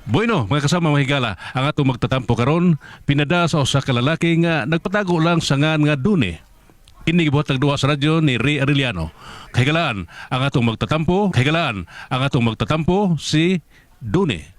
Bueno, mga kasama, mga higala, ang atong magtatampo karon pinada sa usa ka lalaki nga nagpatago lang sa ngan nga Dune. Kini gibuhat duha sa radyo ni Ray Arellano. Kahigalaan, ang atong magtatampo, kahigalaan, ang atong magtatampo si Dune.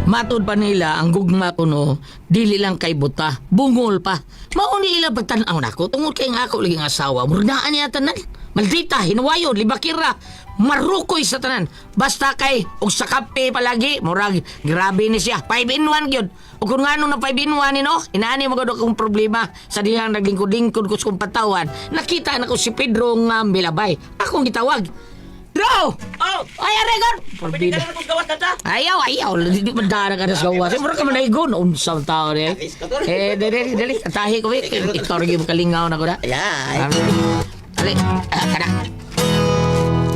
Matud pa nila ang gugma ko no, dili lang kay buta, bungol pa. Mao ni ila pagtan-aw nako tungod kay nga ako lagi nga asawa, murnaan niya tanan. Maldita, hinuwayon, libakira, marukoy sa tanan. Basta kay og sa kape palagi, murag grabe ni siya. 5 in 1 gyud. Ug kung ngano na 5 in 1 ni no, inaani mo gud akong problema sa dihang naglingkod-lingkod ko sa kong patawan. Nakita na ko si Pedro nga milabay. Akong gitawag. Bro! Oh! Ay, aregon! Pwede ka na kung gawas ka ta? Ayaw, ayaw. Di man dara ka na sa gawas. Mura ka manaygon. Unsang tao niya. Eh, dali, dali. Tahi ko, eh. Ikaw rin yung kalingaw na ko na. Ayan. Dali. Ah, kana.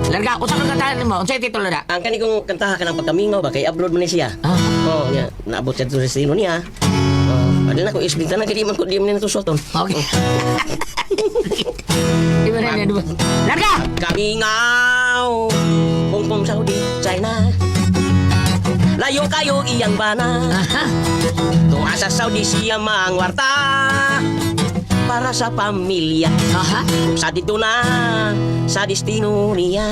Larga, usa ka kantahan mo. Unsay titulo na? Ang kani kong kantaha ka ng pagkamingaw ba kay upload man ni siya. Ah. Oh, niya naabot siya sa sino niya. Oh, adala ko isbinta na kay di man ko di man na tusoton. Okay. Di ba na, di ba? Larga! Kamingaw. Hong Kong, Saudi, China. Layo kayo iyang bana. Aha. Tunga sa Saudi siya mangwarta para sa pamilya. Aha. Sa dito na sa destino niya.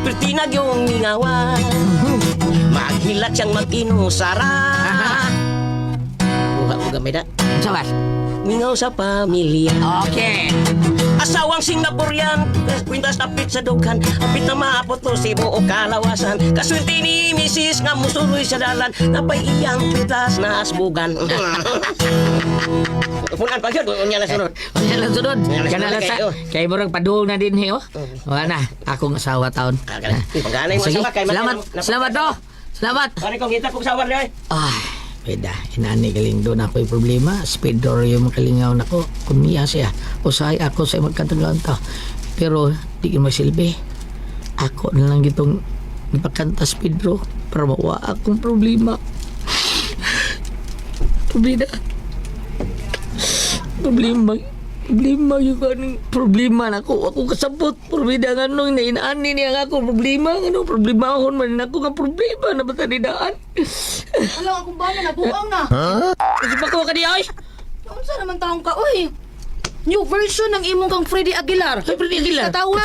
Pertinag yung mingawa. Maghilat siyang mag-inusara. Buka ko gamay na. Unsa ba? Mingaw sa pamilya. Okay. Asawang Singaporean, kwintas napit sa dughan. Apit na maapot to Cebu o kalawasan. Kaswerte ni misis nga musuloy sa dalan. Napay iyang pitas na asbugan. Punan pa yun, unya na sunod. Unya lang sunod. Unya lang Kana sunod lang sa kayo. kay murag padung na din oh. Wala na akong asawa taon. Ah, ganun. Pangganay mo Sige, asawa, kay salamat. Salamat do. Salamat. Pare kong kita kong sawar niya. Ay, pweda. Inani galing doon ako yung problema. Speed door yung makalingaw nako. Kung niya siya, usahay ako sa magkanta-kanta. Pero di ko magsilbi. Ako na lang itong ipakanta sa Pedro para mawa akong problema. Problema. Problema. Problema yung kaning problema na ako. Ako kasabot. Problema nga nung nainaani niya nga ako. Problema nga nung problemahon man ako nga problema na basta nidaan. Alam akong bana na buang na. Kasi pa ko kaniya ay. Unsa naman taong ka oy? New version ng imong kang Freddy Aguilar. Ay, Freddy Aguilar. Katawa.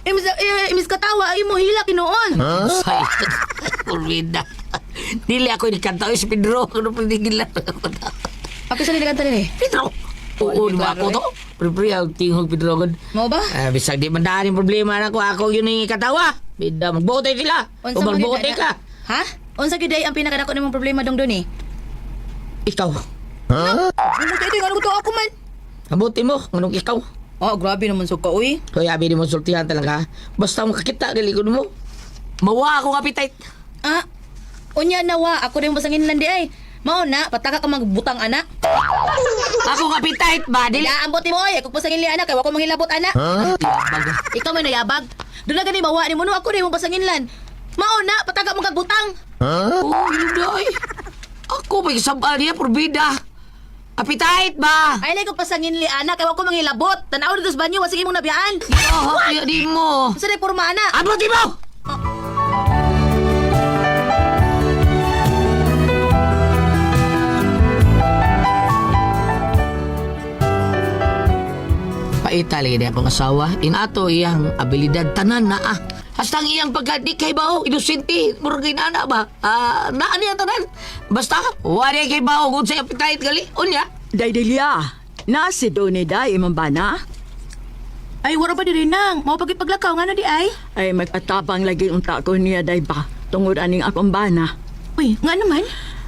Imis, eh, imis katawa ay imo hila kinuon. Say, Kurwida. Dili ako ni kanta si Pedro. Ano Freddy Aguilar? Ako sa nilaganta nini. Pedro. Oo, di ba ako to? Pre, ang tingog Pedro. gud. Mao ba? Ah, bisag di man daan yung problema na ako. Ako yun yung katawa. Bida, magbote sila. O man gyud magbote na- ka. Ha? Unsa gyud ay ang pinakadako nimong problema dong dun eh? Ikaw. Ano kay ano to ako man? Abuti mo. Anong ikaw? Oh, grabe naman so ka oy. Hoy, abi di mo sultihan talaga. Basta makakita, galikod mo. Mawa akong appetite. Ah. Unya nawa ako din basangin lang di ay. Mao na pataka ka magbutang anak. Akong appetite ba? Dili. Dili ambot mo oy, ako pasangin li anak kay wa ko manghilabot anak. Yabag. Ikaw may nayabag. Doon na gani mawa ni mo no ako din mo pasanginlan. Mao na pataga mo kag butang. Oh, yun day. Ako may sabaan niya, porbida. Appetite ba? Ay ko pasangin li anak kay wa ko manghilabot. Tan-aw dito sa banyo wa sige mong nabiyaan. Oh, di mo. Unsa day porma ana? Abuti mo! Paita lagi niya akong asawa. Inato iyang abilidad tanan na ah. Hasta ang iyang pagka di kay bao, inosente, murag inana ba? Ah, naa niya tanan. Basta, wala kay bao kung sa appetite gali. Unya. Day Delia, na si Donny day imong bana. Ay wala pa diri nang. Mao pagit paglakaw ngano di ay? Ay magpatabang lagi unta ko niya day ba tungod aning akong bana. Uy, nga naman.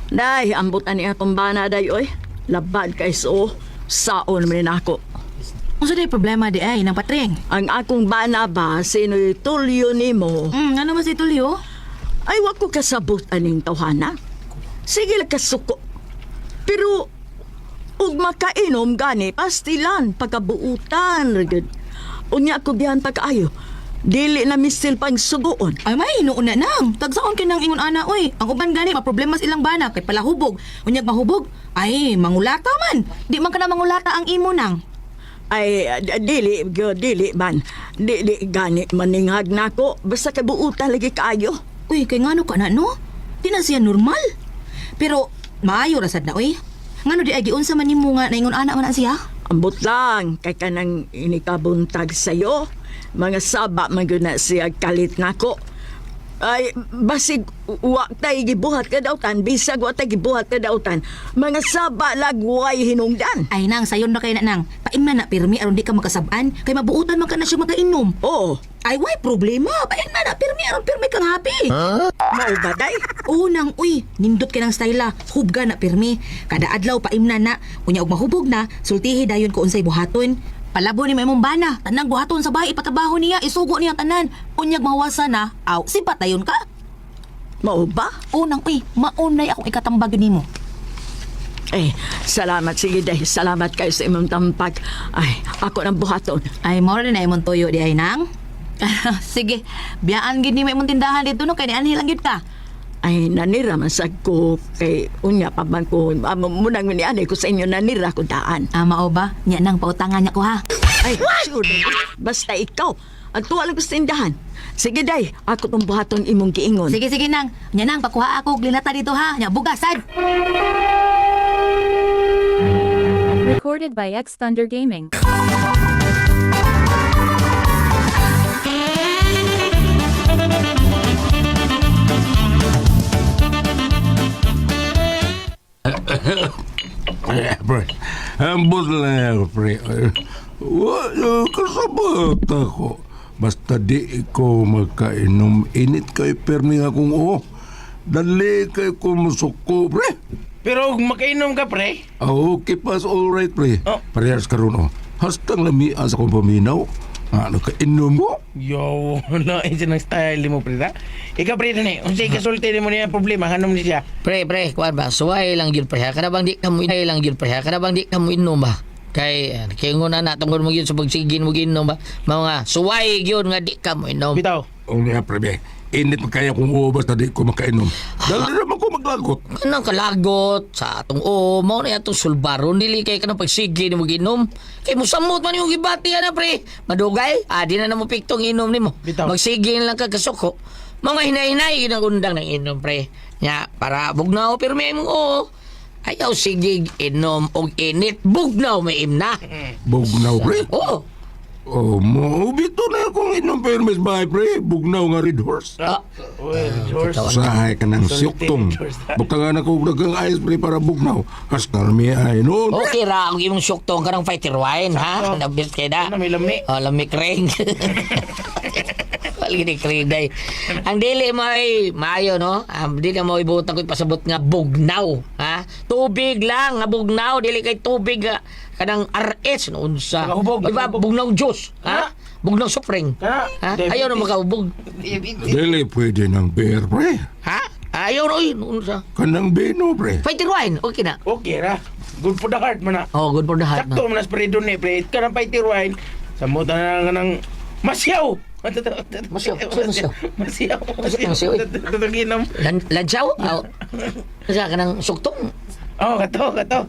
Day ambot ani akong bana day oy. Labad kay so saon man nako. Unsa day problema di ay nang patring? Ang akong bana ba sino'y tulyo nimo. Ngano man si Tulio? Ay wa ko kasabot aning tawhana. Sige lang kasuko. Pero ug makainom gani pastilan pagkabuutan ra gyud. Unya ko diyan pagkaayo. Dili na misil pang suguon. Ay may hinuon na nang. Tagsaon kay nang ingon ana oy. Ang uban gani maproblema sa ilang bana kay palahubog. Unyag mahubog. Ay mangulata man. Di man kana mangulata ang imo nang. Ay, dili, gyud, dili man. Dili gani maninghag nako. Basta kay buutan lagi kaayo. Uy, kay ngano ka na no? Di na siya normal. Pero maayo ra sad na oy. Ngano di ay giunsa man nimo nga naingon ana man na siya? Ambot lang, kay kanang inikabuntag sa'yo. Mga saba man gyud na siya kalit nako. Ay, basig wa tay gibuhat kadautan, bisag wa tay gibuhat kadautan. Mga saba lagway hinungdan. Ay nang sayon na kay na nang. Paimna na pirmi aron di ka makasab-an kay mabuutan man ka na siya makainom. Oo, Ay way problema. Paimna na pirmi aron pirmi kang happy. mao ba day? Oo nang uy, nindot kay ng styla, hubga na pirmi. Kada adlaw paimna na, unya og mahubog na, sultihi dayon ko unsay buhaton. Palabo ni imong bana, tanang buhaton sa bahay ipatabaho niya, isugo niya tanan. Unyag mahuwasa na, aw, sipat dayon ka. Mao ba? Oo nang uy, maunay akong ikatambag nimo. Eh, salamat sige day. Salamat kayo sa imong tampag. Ay, ako nang buhaton. Ay, mao na imong tuyo di ay nang. Sige, biyaan gid nimo imong tindahan dito no kay nianhi lang gid ka. Ay, nanira man sad ko kay unya pa man ko. Munang ni ko sa inyo nanira ko daan. Ah, mao ba? Nya nang pautangan niya ko ha. Ay, sure. Basta ikaw. Ang tuwa lang ko sa tindahan. Sige, day. Ako tong buhaton imong giingon. Sige, sige nang. Nya nang pakuha ako og linata dito ha. Nya bugasad. Recorded by X Thunder Gaming. Eh, pre. Ambot lang ako, pre. Eh, wala, kasabot ako. Basta di ko magkainom. Init kay permi akong oo. Dali kay ko musuko, pre. Pero kung makainom ka, pre, Ah, okay pas all right, pre. Oh. Parehas karon oh. Hastang lami sa akong paminaw. Ah, nakainom mo? yo, no, ito ng style mo, pre, ha? Ikaw, pre, dani, unsay kasulti nimo niya problema, hanom ni siya. Pre, pre, kuan ba? Suway lang gyud pre. ha? Kana bang di ka mo ay lang gyud pre. ha? Kana bang di ka mo inom ba? Kay kay nguna na tungod mo gyud sa pagsigin mo ginom ba? Mao nga suway gyud nga di ka mo inom. Bitaw. O niya, pre, be. Init man kaya kung oo, basta di ko makainom. Dali naman ko maglagot. Kanang kalagot sa atong o mao na atong sulbaron dili kay kanang pagsige nimo ginom. Kay musamot man yung gibati ana pre. Madugay, di na namo piktong inom nimo. Bitaw. Magsige lang ka kasuko. Mga hinay-hinay yun ang undang ng inom pre. Nya para bugnaw pirmi imong oo. Ayaw sige inom og init bugnaw may imna. Bugnaw, pre. Oo. Oh, mo, bito na akong inom permis bahay, pre. Bugnaw nga red horse. Ah, Well, George. Usahay ka ng siuktong. Bukangan ako og daghang ice pre para bugnaw. Hasta mi ay noon. okay ra ang imong syuktong kanang fighter wine ha. Nabis kay na. Ano, may lami. Oh, lami kring. Wala gini kring day. Ang dili mo ay maayo no. Ang dili mo ibutang ko pasabot nga bugnaw, ha? Tubig lang nga bugnaw dili kay tubig nga kanang RS no unsa. Nakahubog, Di ba nakahubog. bugnaw juice, ha? Bugnaw sopring. Kana, Ha? Ayaw na makahubog. Dili pwede ng beer pre. Ha? Ayaw na oy unsa. Kanang bino pre. Fighter wine, okay na. Okay ra. Good for the heart man na. Oh, good for the heart. Sakto No? man as pre dun eh, pre. Kanang fighter wine. Samot na nga ng masyaw. Masyaw? Saan masyaw? Masyaw. Masyaw, masyaw, eh. Tutugin Lansaw? Aw. Unsa kanang suktong? Oh, kato, kato.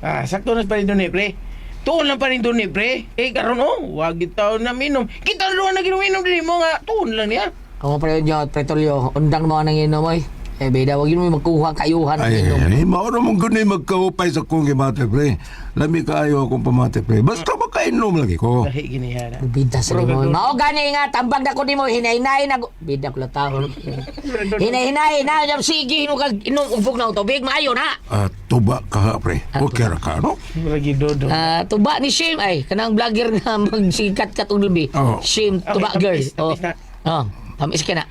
Ah, sakto na pa rin dun eh, pre. Tuon lang pa rin dun eh, pre. Eh, karon oh, wag itaw na minom. Kita na na ginuminom din mo nga, tuon lang niya. Ako pre nyo, pre Tulio, undang mo nang inom oy. Eh bida, wag yun mo magkuha kayuhan ng Ay, inom. ay, mao na mong guni magkaupay sa kong gimate pre. Lami kaayo akong pamate pre. Basta makainom lagi ko. Lahi gini yan. Bida sa Bro, nimo. gagawin. Mao gani nga tambag na ko nimo hinay-hinay na bida ko lang taon. Hinay-hinay na jam sige ino kag inom ubog na og tubig maayo na. Ah, tuba ka ha, pre. Okay ra ka no? Lagi dodo. Ah, tuba ni Shame ay kanang vlogger nga magsikat ka tong lubi. Oo. Shame Okay, tuba girl. tamis, Oh. tamis na. Oh, tamis ka na.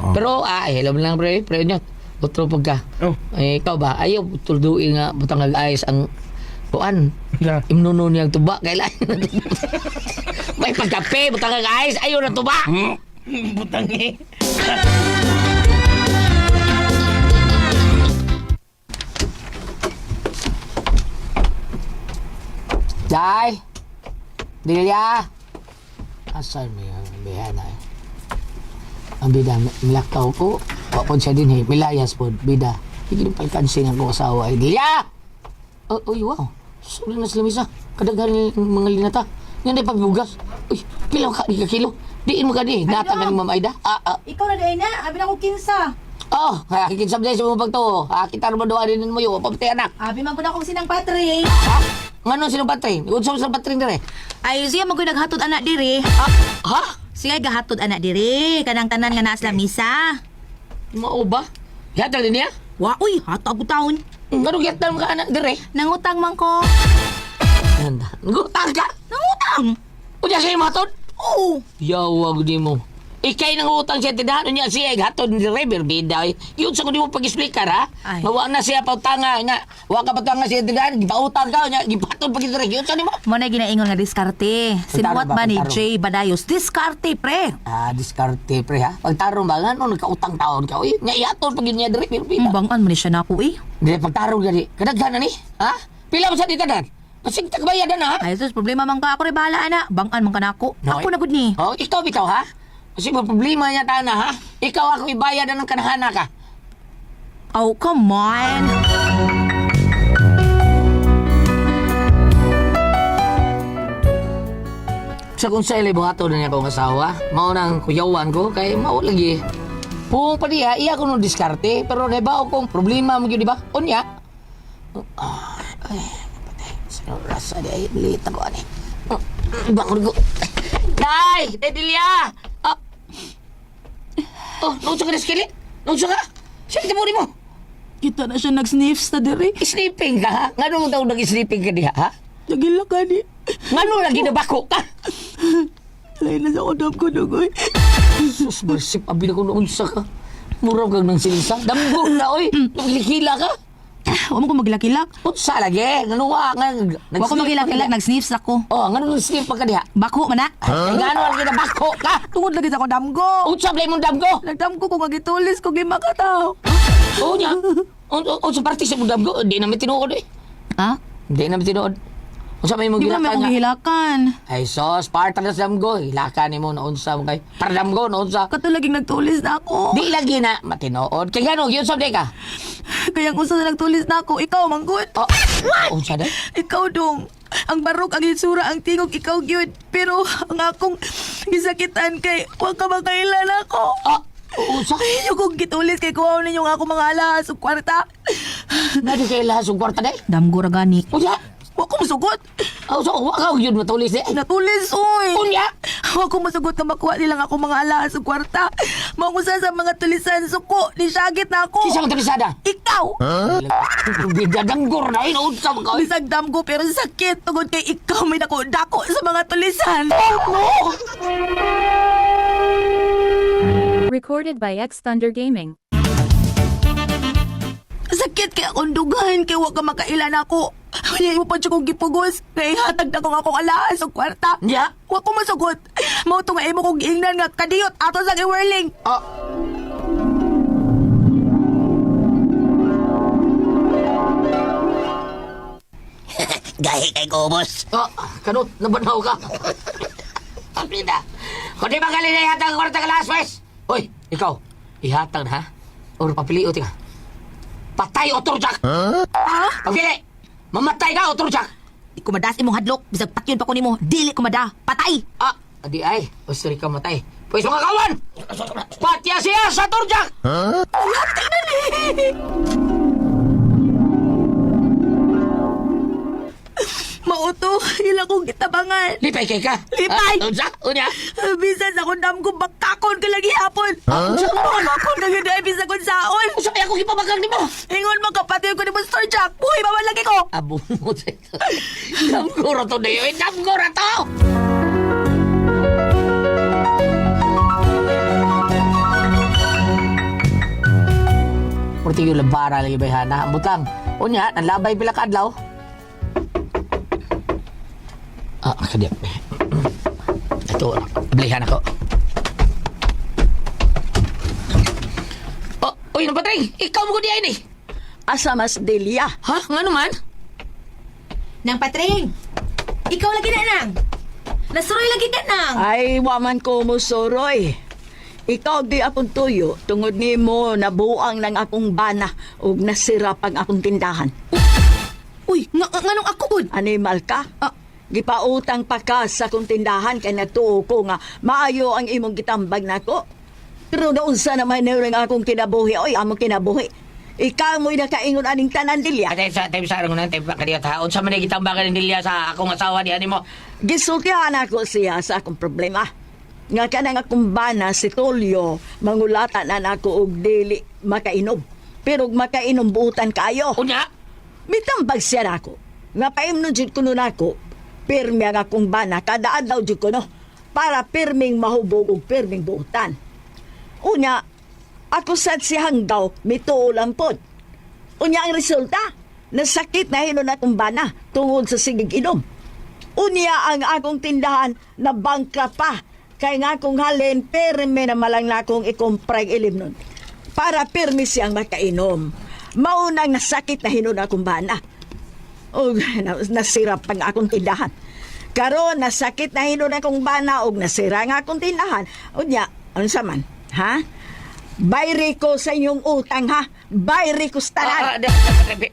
Pero ay hello lang pre, pre nyo. Utro pag ka. Oh. Eh, ikaw ba? Ayaw tulduin nga butang ayos ang kuan. Na. Imnuno niyang tuba kailan. May pagkape butang ayos ayaw na tuba. Butang eh. Day! Delia! Asan mo yung bihana eh? Ang bida, milakaw ko. Wa pod siya din eh. Milayas pod, bida. Hindi nung palkansin ang kong asawa. Ay, Delia! Oh, uy, wow. Suli na sila misa. Kadaghan ng mga linata. Nga na pagbugas. Uy, pila ka, di ka kilo. Diin mo ka di. Nata ka ni Ma'am Aida. Ah, ah. Ikaw na dahil na, abi na ko kinsa. Oh, kinsab na sa mga pagtuo. Ah, kita naman doon din mo yun. Pamti anak. Abi man ko na akong sinang patre. Ha? Ngano silang patring? Unsa silang patring dire? Ay, siya man ko naghatod anak diri. Ah, ha? Siya gahatod anak diri kanang tanan nga naas lamisa. Mao ba? Yatag din niya? Wa uy, hatag ko taon. Ngano gyatang mga anak dire? Nangutang man ko. Ngutang ka? Nangutang. Unya siya matod? Oo. Yawag di mo. Ikay nang utang siya tindahan niya siya hatod ni driver bida. Yun sa ko di mo pag-explicar ha. Ay. Mawa na siya pautanga nga. Wa ka pautanga siya tindahan gipautang ka nya gipatod pag dire. Yun sa nimo. Mo na ginaingon nga diskarte. Sinuwat ba, ba ni pagtarong? Jay Badayos? Diskarte, pre. Ah, diskarte pre ha. Pagtarong ba ngano nagkautang taon ka. Uy, nya iatod pag yun niya driver bida. Bangan mo ni siya nako eh. Di pagtarong gani. Kadaghan na ni. Ha? Pila mo sa ditanan? Pasig tagbayad na ha. Ay, sus, problema man ka. Ako rin bahala, ana. Bangan man ka nako. No, Ako na gud ni. Oh, ikaw bitaw ha? Kasi may problema niya tana ha? Ikaw ako ibayad na ng kanahana ka. Oh, come on. Sa kung sa ilay buhato na niya akong asawa, mao nang kuyawan ko kay mao lagi. Kung pa diya, iya ko nung diskarte, pero naibaw kong problema mo gyud, di ba? Unya. Ah, ay, patay. Sa rasa di ay late ako ani. Ah, Bakod ko. Day! Day Delia! Ah. Oh, naunsa ka na skili? Naunsa ka? Siya mo mo. Kita na siya nag-sniffs na diri. Sleeping ka ha? Ngano daw nag-sleeping ka diha ha? Nagila ka ni. Ngano lagi nabako ka? Lain na sa kudam ko dugoy. Sus, marsip, abi na ko noon sa ka. Murag kag ng silsa. Damgo na, oy. Naglikila ka. Wa mo ko magilakilak. Unsa lagi? Ngano wa nga Wa ko magilakilak, nag-sniffs ako. Oh, ngano nag-sleep pa ka diha? Bako man na. Ay, ngano lagi nabako ka? Tungod lagi sa akong damgo. Unsa blay mong damgo? Nagdamgo ko nga gitulis ko lima ka tao. Oo niya. Unsa parte sa mong damgo? Di namin tinuod eh. Ha? Di namin tinuod. Unsa may mong Di mo naman gilakan akong nga? gihilakan. Ay sos, part na sa damgo. Hilakan nimo na unsa mo kay. Para damgo na unsa. Kato laging nagtulis na ako. Di lagi na matinood. Kay ngano gyud sa ka? Kaya kung sa nagtulis na ako, ikaw manggod. Oh, unsa day? Ikaw dong. Ang barok, ang itsura, ang tingog, ikaw gyud. Pero ang akong gisakitan kay wa ka makailan ako. Oh, unsa? Inyo kong gitulis kay kuha ninyo nga ako mga alahas ug kwarta. Nadi kay lahas og kwarta day? Damgo ra gani. Unya. Wa ko musugot. Oh, so, wa ka yun matulis eh. Natulis oy. Unya! Wa ko musugot nga makuha nila nga ako mga alahas ug kwarta. Mao ko sa mga tulisan suko ni syagit na ako. Kisa mong tulisada? Ikaw. Bidadanggur na yun, unsa mo ka. Bisag damgo pero sakit tungod kay ikaw may dako dako sa mga tulisan. No! Recorded by X Thunder Gaming. Sakit kay akong dugahan kay wa ka makailan ako. Unya imo pa jud kong gipugos kay hatag na kong akong alahas og kwarta. Nya? Wa ko masugot. Mao to nga imo kong giingnan nga kadiyot ato sa giwirling. Oh. Gahi kay Gomos. Oh, kanot, nabanaw ka. Kapita. Kung di ba galing na ihatag ang kwarta ka last, wes? Hoy, ikaw, ihatag na ha? Or papiliot ka. Patay o turjak! Ha? Pagpili! Mamatay ka o turjak! Di ko madas imong hadlok bisag patyon pa ko nimo. Dili ko mada. Patay. Ah, adi ay, gusto rin ka matay. Pwes mga kawan! Patya siya sa turjak! Mao to ila kong gitabangan. Lipay kay ka! Lipay! Ah, unsa? Unya? Bisan sa kong damgo bakakon ka lagi hapon. Huh? Bakakon ka gyud ay bisan kung saon. Unsa kaya akong ipabagang nimo? Ingon man kapatid ko ni Mr. Jack. Buhi pa man lagi ko. Abo mo sa ito. Damgura to na yun. Damgura to! Purti yung labara lagi ba hana. Ang butang. Unya, nanlabay pila ka adlaw. Ah, kadiyap. Ito, blihan ako. Oh, uy, napatring! Ikaw mo ko diyan eh! Asa mas Delia? Ha? Nga naman? Nang patring. Ikaw lagi na nang. Nasuroy lagi ka nang. Ay, waman ko musuroy. Ikaw di akong tuyo tungod nimo nabuang ng akong bana ug nasira pang akong tindahan. Uy, nganong ako gud? Animal ka? Ah. Gipautang pa ka sa akong tindahan kay nagtuo ko nga maayo ang imong gitambag nako. Pero naunsa naman niyo ang akong kinabuhi, oy, among kinabuhi. Ikaw mo'y nakaingon aning tanan dilya. Atay sa tayo sa aron tayo pa kadiya ta. Unsa man gitambagan ni Delia sa akong asawa diha nimo? Gisultihan ako siya sa akong problema. Nga kanang akong bana si Tulio, mangulata na nako og dili makainom. Pero og makainom buutan kayo. Unya, Mitambag siya nako. Nga paimnon jud kuno nako. Pirmi ang akong bana kada adlaw jud kuno para pirming mahubog og pirming buutan. Unya, ako sad si hanggaw mituo lang pod. Unya ang resulta, nasakit na hinon akong bana tungod sa sigig inom. Unya ang akong tindahan na bangka pa kay nga akong halin pirmi na malang na akong ikumprag ilim nun. Para pirmi siyang makainom. Maunang nasakit na hinon akong bana. O nasira pang akong tindahan. Karon nasakit na hinon akong bana og nasira nga akong tindahan. Unya, unsa man? Ha? Bayri ko sa inyong utang ha. Bayri ko sa tanan.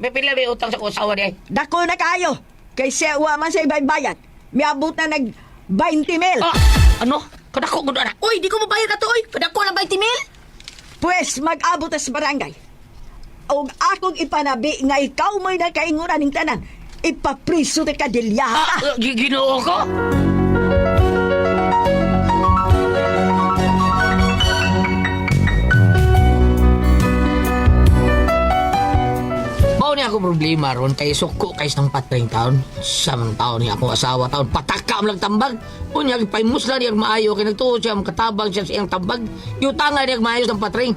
Pila may utang sa akong asawa diha. Dako na kayo. Kay siya wa man sa ibaybayad. Miabot na nag 20 mil. Ah, ano? Kadako gud ana. Uy, di ko mabayad ato oy. Kadako na 20 mil. Pwes mag-abot ta sa barangay. Og akong ipanabi nga ikaw mo'y nakainguran ning tanan. Ipapriso ta ka dilya. Ah, Ginoo ko. Mao ni ako problema ron kay suko kay ng patring taon. Sa man taon ni akong asawa taon pataka am lang tambag. Unya gipaimusla niya maayo kay nagtuo siya makatabang siya sa iyang tambag. Yutanga niya maayo ng patring.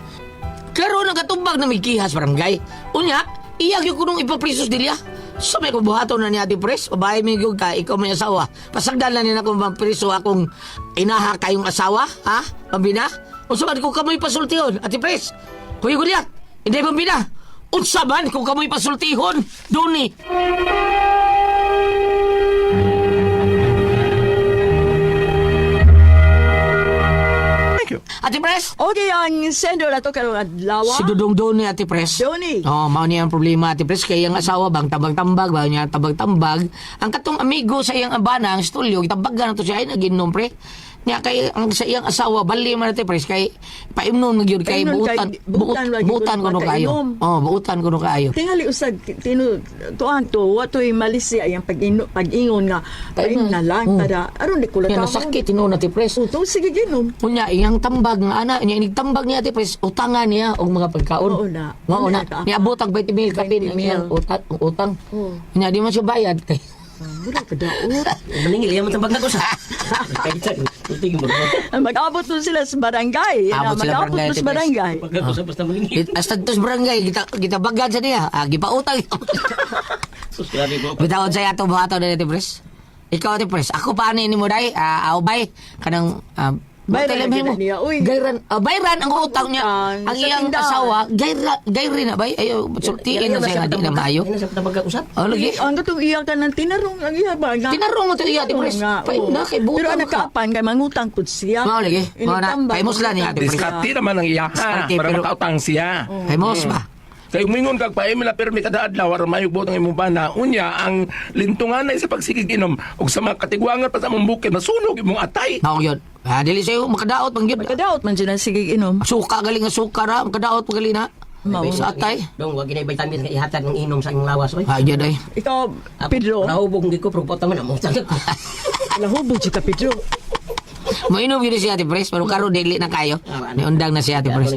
Karon nagatumbag na may kihas barangay. Unya, iya gyud kunong ipaprisos dilya. Sa may kubuhaton na ni Ate Pres, babae mi gyud ka, ikaw may asawa. Pasagdan na niya akong mapriso akong inaha kayong asawa, ha? Pambina? Unsa man kung kamoy pasultihon, Ate Pres? Kuya Gulyat, hindi pambina. Unsa man kung kamoy pasultihon, duni. Thank you. Ate Pres? Okay, ang sender na to karong adlaw. Si Dudong Doni, Ate Pres. Doni. Oo, mao niya ang problema, Ate Pres. Kaya ang asawa bang tabang-tambag, ba niya tabang-tambag. Ang katong amigo sa iyang abana, ang stulyo, gitambagan na to siya, ay naginom, pre. Niya kay ang sa iyang asawa bali man Ate Pres kay paimnon man gyud kay Paimnon buutan kay- buutan lagi buutan kuno kuno kayo. makainom. Oh, buutan kuno kayo. Tingali usag tinu tuan to wa to'y malisya ang pag-ingon nga paim na lang Oh. para aron di ko Yan lang nasakit tinuon Ate Pres. Utong sige ginom. Unya iyang tambag nga ana, nya inigtambag niya Ate Pres, utangan niya og mga pagkaon. Oo na. Mao na. Oo na. Niabot ang 20 mil kapin ang 20 mil. iyang utang. Utang. Oo. Nya di man siya bayad kay Wala ka daot. Maningil, yaman tambag na ko sa. Tingin mo. Mag-abot nun sila sa barangay. Abot sila Mag-abot barangay, nun sa Ate Pres. barangay. Pagka sa basta maningil. Hasta tos barangay kita gitabagan sa niya. Ah, gipautang. Sus, grabe ko. Bitawon sa ato buhaton na Ate Pres. Ikaw Ate Pres, ako pa ani nimo dai, ah, aw bay kanang Bayran Bayran na niya, uy. Gayran, bayran ang utang niya. Utang, Ang sa iyang tindahan. asawa, gayra, gayri na bay. Ayo, sultiin na siya nga di na maayo. Yan sa tambag ka usap. Oh, lagi. Ang katong iya ka ng tinarong ang iya ba nga. Tinarong mo to iya, Ate Pres. Nga, Paim oo. na kay butang Pero ka. anak kaapan kay mangutang pud siya. Mao lagi. Mao na. Inigtambag, Paimos lang niya, Ate Pres. Diskarte naman ang iya ha, Diskarte, para pero- makautang siya. Paimos ba? Kay umingon kag paimil na pirmi kada adlaw aron mayog butang imong bana. Unya ang lintungan na sa pagsigig inom ug sa mga katigwangan pa sa imong bukid masunog imong atay. Mao yun. Ah, dili sayo makadaot pang yun. Makadaot man dyan ang sige inom. Suka galing nga suka ra, makadaot pa galing na. Mao. Sa atay. Dong, wag ginay vitamin nga ihatag ng inom sa imong lawas oy. Ay, ay. Ikaw, Pedro. Nahubog gid ko pero potang man mo. Nahubog siya ka, Pedro. Mainom yun si Ate Pres, pero karon dili na kayo. Niundang na si Ate Pres.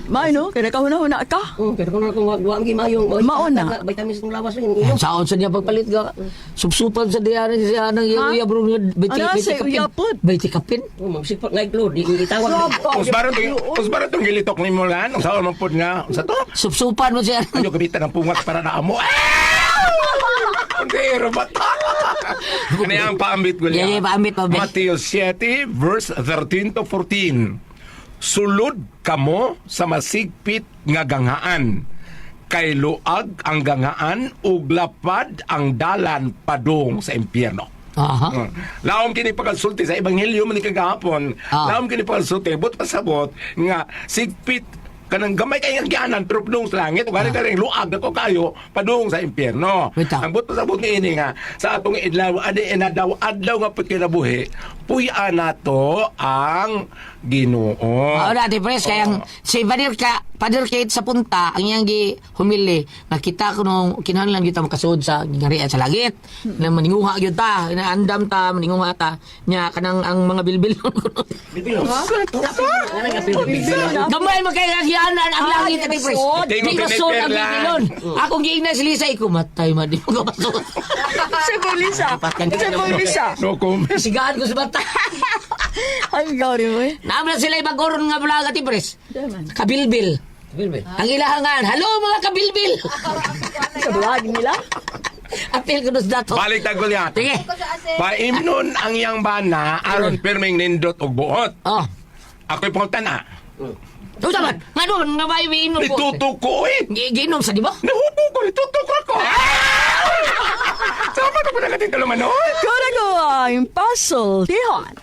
May no, kaya nakahuna-huna ka. Pero kung kung wag wag gi maayong Mao na. Vitamin sa imong lawas oy inom. Saon sa niya pagpalit ka. Supsupan sa diya ni siya nang iya iya bro nga beti Ano, beti sa kapin. uyapod? Beti kapin. Oh, magsipat nga iglo, di gitawag. Us baron tong gilitok nimo lan, unsa man pud nga, unsa to? Supsupan mo siya. Ayo gamitan ang pungak para na amo. Ah! Hindi, robot. Ano ang paambit ko Yeah, yeah, paambit, paambit. Mateo 7, verse 13 to 14. Sulod kamo sa masigpit nga ganghaan. Kay luag ang ganghaan ug lapad ang dalan padung sa impyerno. Aha. Laom kini pagkasulti sa ebanghelyo man ni kagahapon. Laom kini pagkasulti but pasabot nga sigpit kanang gamay kay ang gianan pero padung sa langit ug kani luag dako kayo padung sa impyerno. Bitaw. Ang but pasabot niini nga sa atong idlaw adi inadaw adlaw nga pagkinabuhi puy-an nato ang Ginoo. Oo na, Ate Pres, kaya ang si Pader, ka, Pader Kate sa punta, ang iyang gi humili, nakita ko nung kinahanglan kita makasuod sa gingarian sa langit. Na maninguha gyud ta, naandam ta, maninguha ta. Nya kanang ang mga bilbil. Gamay man kay ang ang langit, Ate Pres. Di Di mo masud ang piniperlan. bilbilon. Akong giingnan si Lisa, ikumatay man di mo kamasud. Sa Lisa. Sa Lisa. No comment. Sigaan ko sa bata. Ang gawin mo eh. Naam na sila ibagoron nga vlog, Ate Pres. Kabilbil. Ang ilahangan, hello mga kabilbil. Sa vlog nila. Apil ko dos dato. Balik ta Goliath. Sige. Paimnon ang iyang bana aron pirming nindot og buot. Oh. Ako'y pangutan na. Ito man, nga doon, nga ba iinom ko? Nitutuko eh. Giinom sa di ba? Nahubo ko, nitutuko ako. Ah! Sama na po na kating tulumanon. Kurago ang pasultihan.